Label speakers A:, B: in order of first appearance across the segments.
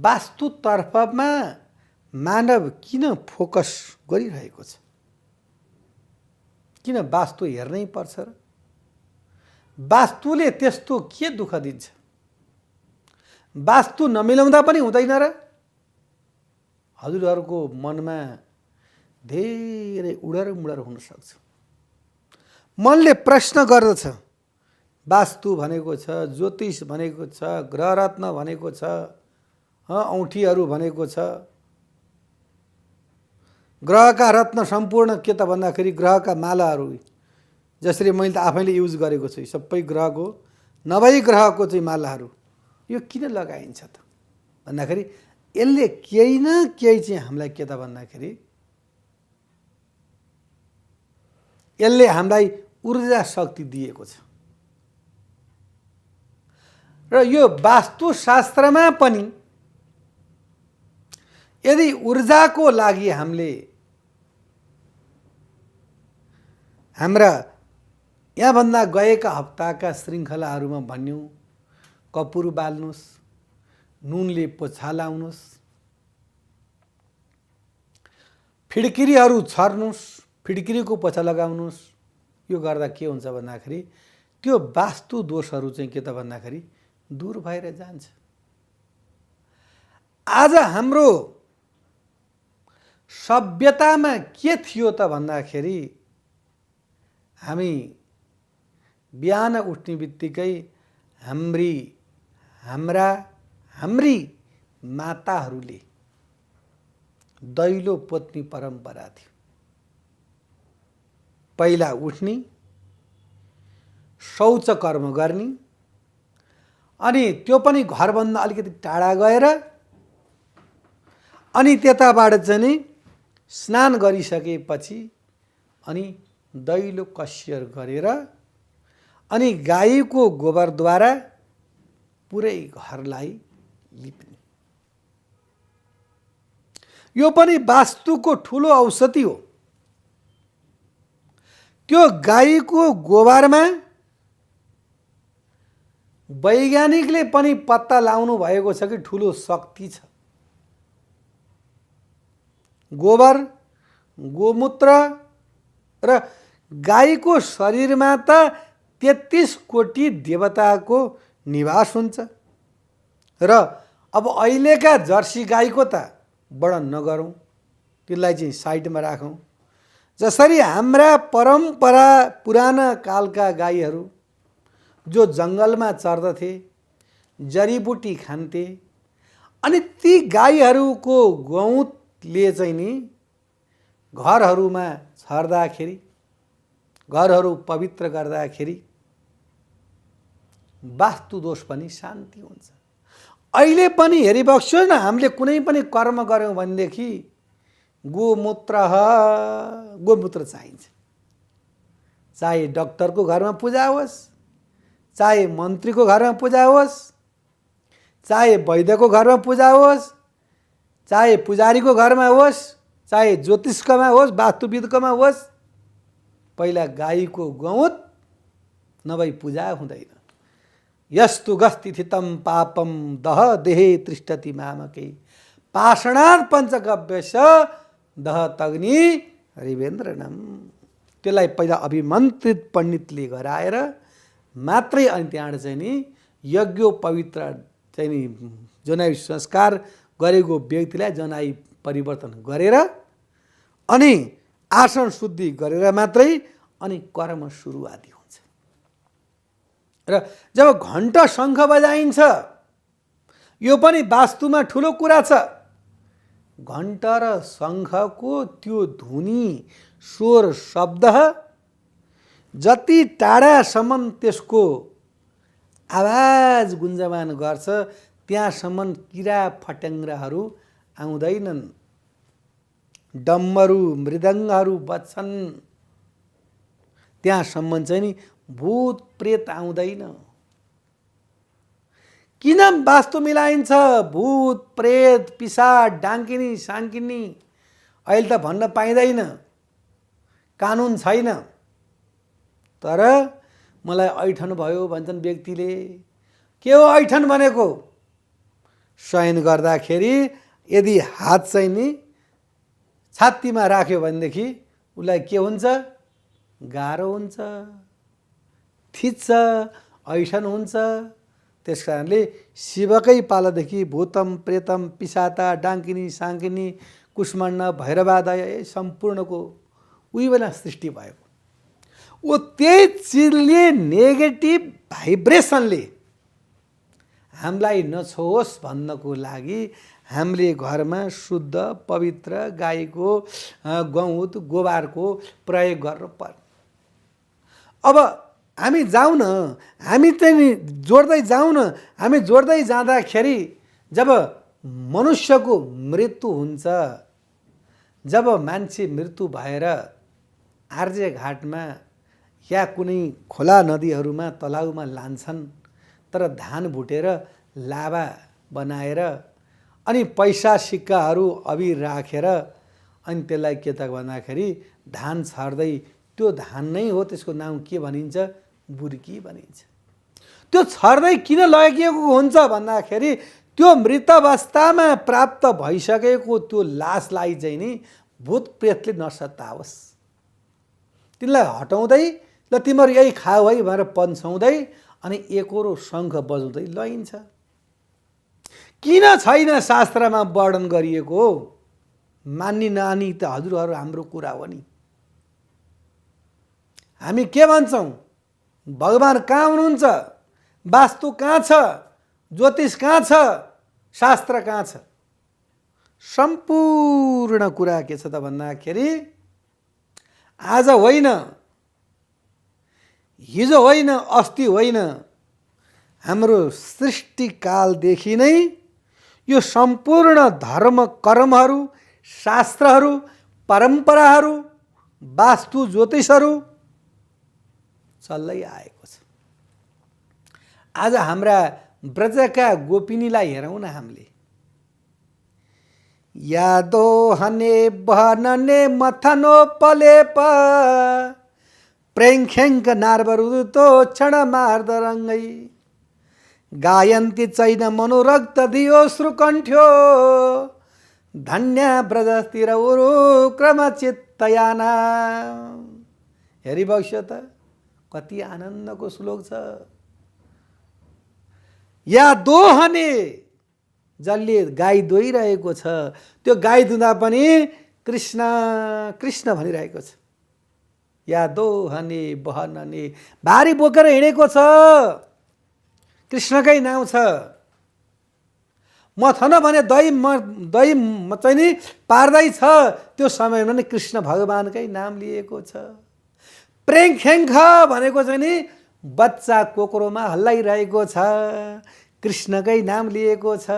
A: वास्तुतर्फमा मानव किन फोकस गरिरहेको छ? किन वास्तु हेर्नै पर्छ र? वास्तुले त्यस्तो के दुःख दिन्छ? वास्तु नमिलाउँदा पनि हुँदैन र? हजुरहरूको मनमा धेरै उडर हुन सक्छ। मनले प्रश्न गर्दछ, वास्तु भनेको छ, ज्योतिष भनेको छ, ग्रहरत्न भनेको छ, औँठीहरू भनेको छ। ग्रहका रत्न सम्पूर्ण के त भन्दाखेरि ग्रहका मालाहरू, जसरी मैले त आफैले युज गरेको छु, सबै ग्रहको नभई ग्रहको चाहिँ मालाहरू। यो किन लगाइन्छ त भन्दाखेरि यसले केही न केही चाहिँ हामीलाई के त भन्दाखेरि यसले हामीलाई ऊर्जा शक्ति दिएको छ। र यो वास्तुशास्त्रमा पनि यदि ऊर्जाको लागि हामीले हाम्रा यहाँभन्दा गएका हप्ताका श्रृङ्खलाहरूमा भन्यौँ, कपुर बाल्नुहोस्, नुनले पोछा लाउनुहोस्, फिड्किरीहरू छर्नुहोस्, फिड्किरीको पोछा लगाउनुहोस्। यो गर्दा के हुन्छ भन्दाखेरि त्यो वास्तु दोषहरू चाहिँ के त भन्दाखेरि दूर भएर जान्छ। आज हाम्रो सभ्यतामा के थियो त भन्दाखेरि हामी बिहान उठ्ने बित्तिकै हाम्री माताहरूले दैलो पोत्ने परम्परा थियो। पहिला उठ्ने, शौच कर्म गर्ने, अनि त्यो पनि घरभन्दा अलिकति टाढा गएर, अनि त्यताबाट चाहिँ नि स्नान गरिसकेपछि अनि दैलो कसियर गरेर अनि गाईको गोबरद्वारा पुरै घरलाई लिप्ने। यो पनि वास्तुको ठुलो औषधि हो। त्यो गाईको गोबरमा वैज्ञानिकले पनि पत्ता लाउनु भएको छ कि ठुलो शक्ति छ। गोबर, गोमूत्र र गाईको शरीरमा त 33 कोटी देवताको निवास हुन्छ। र अब अहिलेका जर्सी गाईको त वर्णन नगरौँ, त्यसलाई चाहिँ साइडमा राखौँ। जसरी हाम्रा परम्परा पुराना कालका गाईहरू जो जङ्गलमा चर्दथे, जडीबुटी खान्थे, अनि ती गाईहरूको गौतले चाहिँ नि घरहरूमा छर्दाखेरि, घरहरू पवित्र गर्दाखेरि वास्तु दोष पनि शान्ति हुन्छ। अहिले पनि हेरिबक्स्यो न, हामीले कुनै पनि कर्म गऱ्यौँ भनेदेखि गोमूत्र चाहिन्छ। चाहे डाक्टरको घरमा पूजा होस्, चाहे मन्त्रीको घरमा पूजा होस्, चाहे वैद्यको घरमा पूजा होस्, चाहे पुजारीको घरमा होस्, चाहे ज्योतिषकोमा होस्, वास्तुविदकोमा होस्, पहिला गाईको गौत नभई पूजा हुँदैन। यस्तु गस्तिथितम पापम दह देहे तिष्ठति मामके पाषाणात् पञ्चगव्यस्य दह तग्नि रिवेन्द्रनम। त्यसलाई पहिला अभिमन्त्रित पण्डितले गराएर मात्रै अनि त्यहाँबाट चाहिँ नि यज्ञोपवित्र चाहिँ नि जनाई संस्कार गरेको व्यक्तिलाई जनाई परिवर्तन गरेर अनि आसन शुद्धि गरेर मात्रै अनि कर्म सुरुवाती हुन्छ। र जब घण्टा शङ्ख बजाइन्छ, यो पनि वास्तुमा ठुलो कुरा छ। घण्टा र शङ्खको त्यो ध्वनि, स्वर, शब्द जति टाढासम्म त्यसको आवाज गुन्जमान गर्छ, त्यहाँसम्म किरा फट्याङ्ग्राहरू आउँदैनन्, डम्बरू मृदङ्गहरू बज्छन्, त्यहाँसम्म चाहिँ नि भूत प्रेत आउँदैन। किन वास्तु मिलाइन्छ? भूत प्रेत पिशाच डाङ्किनी साङ्किनी अहिले त भन्न पाइँदैन, कानुन छैन। तर मलाई ऐठन भयो भन्छन् व्यक्तिले। के हो ऐठन भनेको? शयन गर्दाखेरि यदि हात चाहिँ नि छातीमा राख्यो भनेदेखि उसलाई के हुन्छ, गाह्रो हुन्छ, थिच्छ, ऐसन हुन्छ। त्यस कारणले शिवकै पालादेखि भूतम प्रेतम पिसाता डाङ्किनी साङ्किनी कुष्माण्ड भैरवादय सम्पूर्णको उही बेला सृष्टि भएको। ओ त्यही चिजले नेगेटिभ भाइब्रेसनले हामीलाई नछोस् भन्नको लागि हामीले घरमा शुद्ध पवित्र गाईको गहुँत गोबारको प्रयोग गर्नु पर्छ। अब हामी जाउँ न, हामी चाहिँ जोड्दै जाउँ न। हामी जोड्दै जाँदाखेरि जब मनुष्यको मृत्यु हुन्छ, जब मान्छे मृत्यु भएर आर्य घाटमा या कुनै खोला नदीहरूमा तलाउमा लान्छन्, तर धान भुटेर लाभा बनाएर अनि पैसा सिक्काहरू अबिर राखेर अनि त्यसलाई के त भन्दाखेरि धान छर्दै, त्यो धान नै हो, त्यसको नाम के भनिन्छ, बुर्की भनिन्छ। त्यो छर्दै किन लगिएको हुन्छ भन्दाखेरि त्यो मृतावस्थामा प्राप्त भइसकेको त्यो लासलाई चाहिँ नि भूत प्रेतले नसताओस्, तिनलाई हटाउँदै ल तिमीहरू यही खाऊ है भनेर पन्छाउँदै अनि एकोरो शङ्ख बजाउँदै लैन्छ। किन छैन शास्त्रमा वर्णन गरिएको? मान्ने नानी त हजुरहरू हाम्रो कुरा हो नि। हामी के भन्छौँ? भगवान कहाँ हुनुहुन्छ, वास्तु कहाँ छ, ज्योतिष कहाँ छ, शास्त्र कहाँ छ? सम्पूर्ण कुरा के छ त भन्दाखेरि आज होइन, हिजो होइन, अस्ति होइन, हाम्रो सृष्टिकालदेखि नै यो सम्पूर्ण धर्म कर्महरू, शास्त्रहरू, परम्पराहरू, वास्तु ज्योतिषहरू चल्दै आएको छ। आज हाम्रा ब्रजका गोपिनीलाई हेरौँ न हामीले। यादो हने बहनने मथनो पलेप प्रेङ्ख्याङ्क नार्बरुतो क्षण मार्दरङ्गै गायन्ती चैन मनोरक्त दियो श्रुकण्ठ्यो धन्य ब्रजतिर उरु क्रमचित्तयाना। हेरिबक्स्यो त कति आनन्दको श्लोक छ। या दोहने, जसले गाई दोहिरहेको छ, त्यो गाई दुँदा पनि कृष्ण कृष्ण भनिरहेको छ। या दोहने बहनने, भारी बोकेर हिँडेको छ, कृष्णकै नाउँ छ। मथन भने दही चाहिँ नि पार्दैछ, त्यो समयमा नि कृष्ण भगवानकै नाम लिएको छ। प्रेङ्ख्याङ्ख भनेको चाहिँ नि बच्चा कोक्रोमा हल्लाइरहेको छ, कृष्णकै नाम लिएको छ।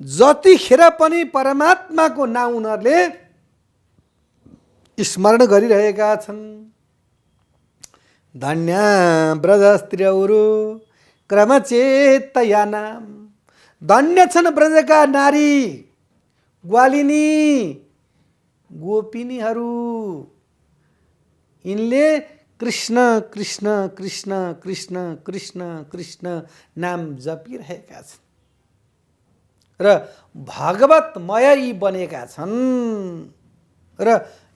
A: जतिखेर पनि परमात्माको नाम उनीहरूले स्मरण गरिरहेका छन्। धन्य ब्रजस्त्रीहरू क्रमचेतयानाम, धन्य छन् ब्रजका नारी ग्वालिनी गोपिनीहरू। यिनले कृष्ण कृष्ण कृष्ण कृष्ण कृष्ण कृष्ण नाम जपिरहेका छन् र भागवतमय यी बनेका छन्। र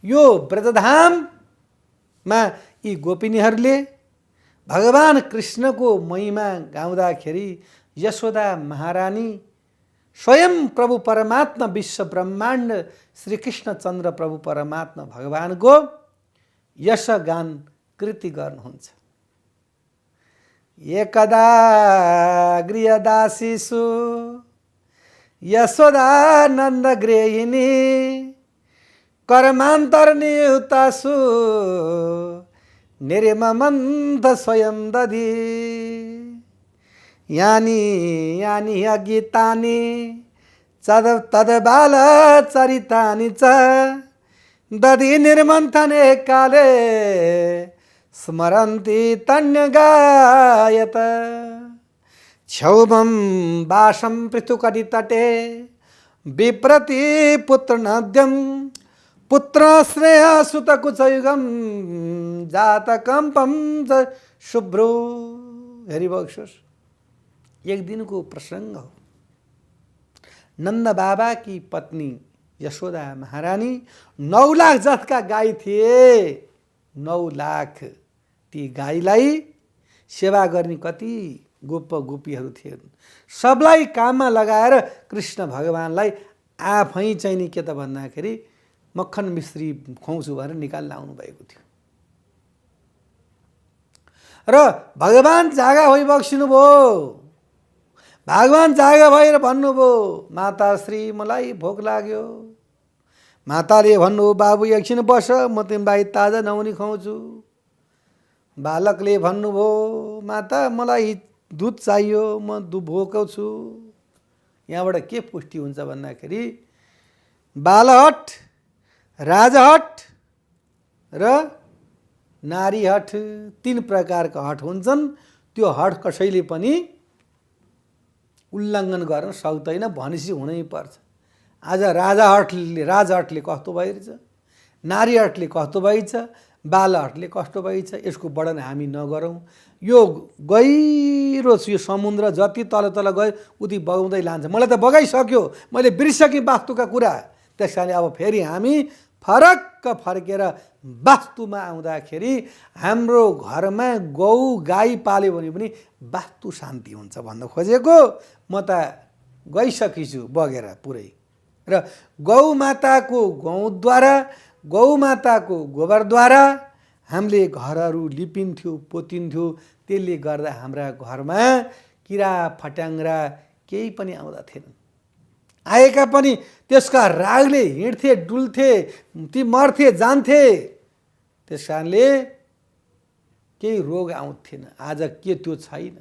A: यो ब्रजधाममा यी गोपिनीहरूले भगवान कृष्णको महिमा गाउँदाखेरि यशोदा महारानी स्वयं प्रभु परमात्मा विश्व ब्रह्माण्ड श्री कृष्णचन्द्र प्रभु परमात्मा भगवानको यशगान कृति गर्नुहुन्छ। एकदा गृहदासीसु यशोदानन्द गृहिणी कर्मान्तर्नियुतासु निर्ममन्थ स्वयं दधि यानी यानी गीतानि तद्बाल चरितानि च दधि निर्मन्थने काले स्मरन्ति तन्यगायत क्षौभं वासं पृथुकटितटे विप्रति पुत्र नद्यं पुत्रश्रेय सुतकुचयुगं जातकम्पं च शुभ्रो। हेरिबक्स्योस् एक दिनको प्रसङ्ग हो। नन्द बाबा की पत्नी यशोदा महारानी 9 लाख जथका गाई थिए। 9 लाख ती गाईलाई सेवा गर्ने कति गोप गोपीहरू थिए। सबलाई काममा लगाएर कृष्ण भगवानलाई आफै चाहिँ नि के त भन्दाखेरि मक्खन मिश्री खुवाउँछु भनेर निकाल्न आउनु भएको थियो। र भगवान जागा भइबक्सिनु भयो। भगवान जागा भएर भन्नुभयो, माताश्री मलाई भोक लाग्यो। माताले भन्नु, बाबु एकछिन बस, म तिमीलाई ताजा नुहाउनी खुवाउँछु। बालकले भन्नुभयो, माता मलाई दुध चाहियो, म भोको छु। यहाँबाट के पुष्टि हुन्छ भन्दाखेरि बालहट, राजहट र नारी हट 3 प्रकारका हट हुन्छन्। त्यो हट कसैले पनि उल्लङ्घन गर्न सक्दैन, भनेपछि हुनै पर्छ। आज राजहटले कस्तो भइरहेछ, नारी हटले कस्तो भइछ, बालहटले कस्तो भइछ, यसको वर्णन हामी नगरौँ। यो गहिरो यो समुद्र जति तल तल गयो उति बगाउँदै लान्छ। मलाई त बगाइसक्यो, मैले बिर्सकेँ वास्तुका कुरा। त्यस कारणले अब फेरि हामी फरक्क फर्केर वास्तुमा आउँदाखेरि हाम्रो घरमा गौ गाई पाल्यो भने पनि वास्तु शान्ति हुन्छ भन्न खोजेको। म त गइसकिछु बगेर पुरै। र गौमाताको गौद्वारा, गौमाताको गोबरद्वारा हामीले घरहरू लिपिन्थ्यो, पोतिन्थ्यो। त्यसले गर्दा हाम्रा घरमा किरा फट्याङ्ग्रा केही पनि आउँदा थिएनन्। आएका पनि त्यसका रागले हिँड्थे, डुल्थे, ती मर्थे, जान्थे। त्यस कारणले केही रोग आउँथेन। आज के त्यो छैन।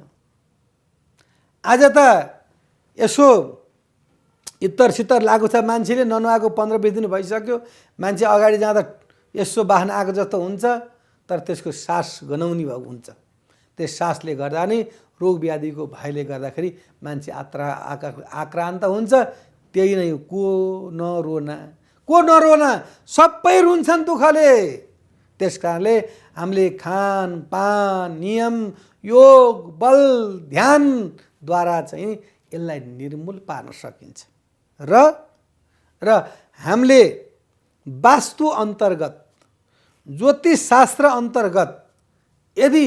A: आज त यसो इत्तर सित्तर लागेको छ, मान्छेले ननुहाएको 15-20 दिन भइसक्यो। मान्छे अगाडि जाँदा यसो बाहना आएको जस्तो हुन्छ, तर त्यसको सास गनाउने भएको हुन्छ। त्यस सासले गर्दा नि रोग व्याधिको भयले गर्दाखेरि मान्छे आक्रान्त हुन्छ। त्यही नै को नरोना सबै रुन्छन् दुःखले। त्यस कारणले हामीले खानपान, नियम, योग, बल, ध्यानद्वारा चाहिँ यसलाई निर्मूल पार्न सकिन्छ। र हामीले वास्तु अन्तर्गत, ज्योतिष शास्त्र अन्तर्गत यदि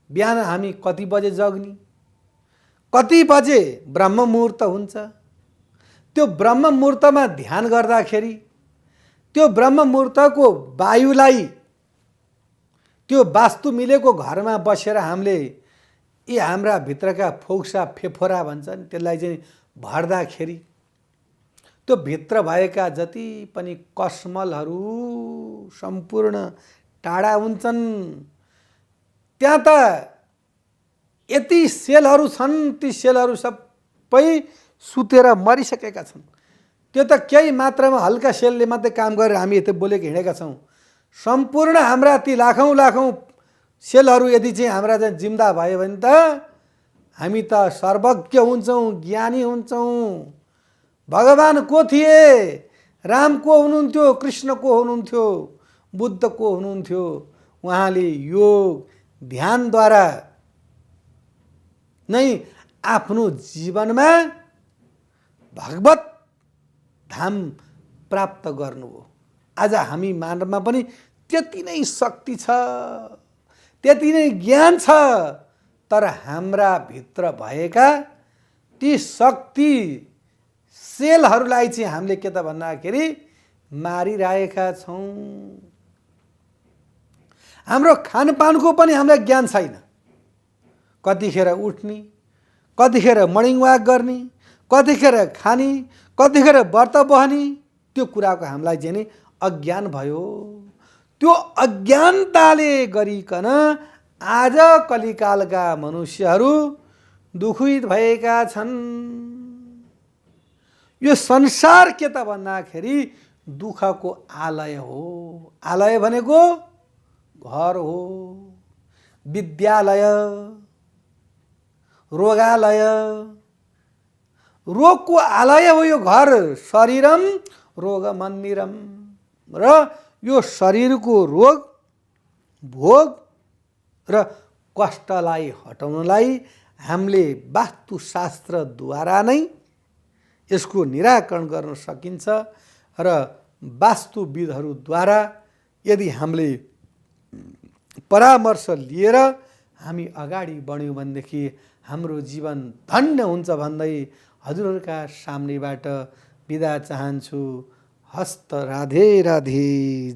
A: बिहान हामी कति बजे जग्ने, कति बजे ब्रह्म मुहुर्त हुन्छ, त्यो ब्रह्म मुहुर्तमा ध्यान गर्दाखेरि त्यो ब्रह्म मुहुर्तको वायुलाई त्यो वास्तु मिलेको घरमा बसेर हामीले यी हाम्रा भित्रका फोक्सा फेफोरा भन्छन् त्यसलाई चाहिँ भर्दाखेरि त्यो भित्र भएका जति पनि कसमलहरू सम्पूर्ण टाढा हुन्छन्। त्यहाँ त यति सेलहरू छन्, ती सेलहरू सबै सुतेर मरिसकेका छन्। त्यो त केही मात्रामा हल्का सेलले मात्रै काम गरेर हामी यति बोलेको हिँडेका छौँ। सम्पूर्ण हाम्रा ती लाखौँ सेलहरू यदि चाहिँ हाम्रा चाहिँ जिम्दा भयो भने त हामी त सर्वज्ञ हुन्छौँ, ज्ञानी हुन्छौँ। भगवान को थिए? राम को हुनुहुन्थ्यो, कृष्ण को हुनुहुन्थ्यो, बुद्ध को हुनुहुन्थ्यो? उहाँले योग ध्यानद्वारा नै आफ्नो जीवनमा भगवत धाम प्राप्त गर्नुभयो। आज हामी मानवमा पनि त्यति नै शक्ति छ, त्यति नै ज्ञान छ, तर हाम्रा भित्र भएका ती शक्ति सेलहरूलाई चाहिँ हामीले के त भन्दाखेरि मारिरहेका छौँ। हाम्रो खानपानको पनि हामीलाई ज्ञान छैन। कतिखेर उठ्ने, कतिखेर मर्निङ वाक गर्ने, कतिखेर खाने, कतिखेर व्रत बस्ने, त्यो कुराको हामीलाई चाहिँ नि अज्ञान भयो। त्यो अज्ञानताले गरिकन आज कलिकालका मनुष्यहरू दुखित भएका छन्। यो संसार के त भन्दाखेरि दुःखको आलय हो। आलय भनेको घर हो, विद्यालय, रोगालय। रोगको आलय हो यो घर। शरीरम रोग मन्दिरम। र यो शरीरको रोग, भोग र कष्टलाई हटाउनलाई हामीले वास्तुशास्त्रद्वारा नै यसको निराकरण गर्न सकिन्छ र वास्तुविदहरूद्वारा यदि हामीले परामर्श लिएर हामी अगाडि बढ्यौँ भनेदेखि हाम्रो जीवन धन्य हुन्छ भन्दै हजुरहरूका सामनेबाट बिदा चाहन्छु। हस्त राधे राधे।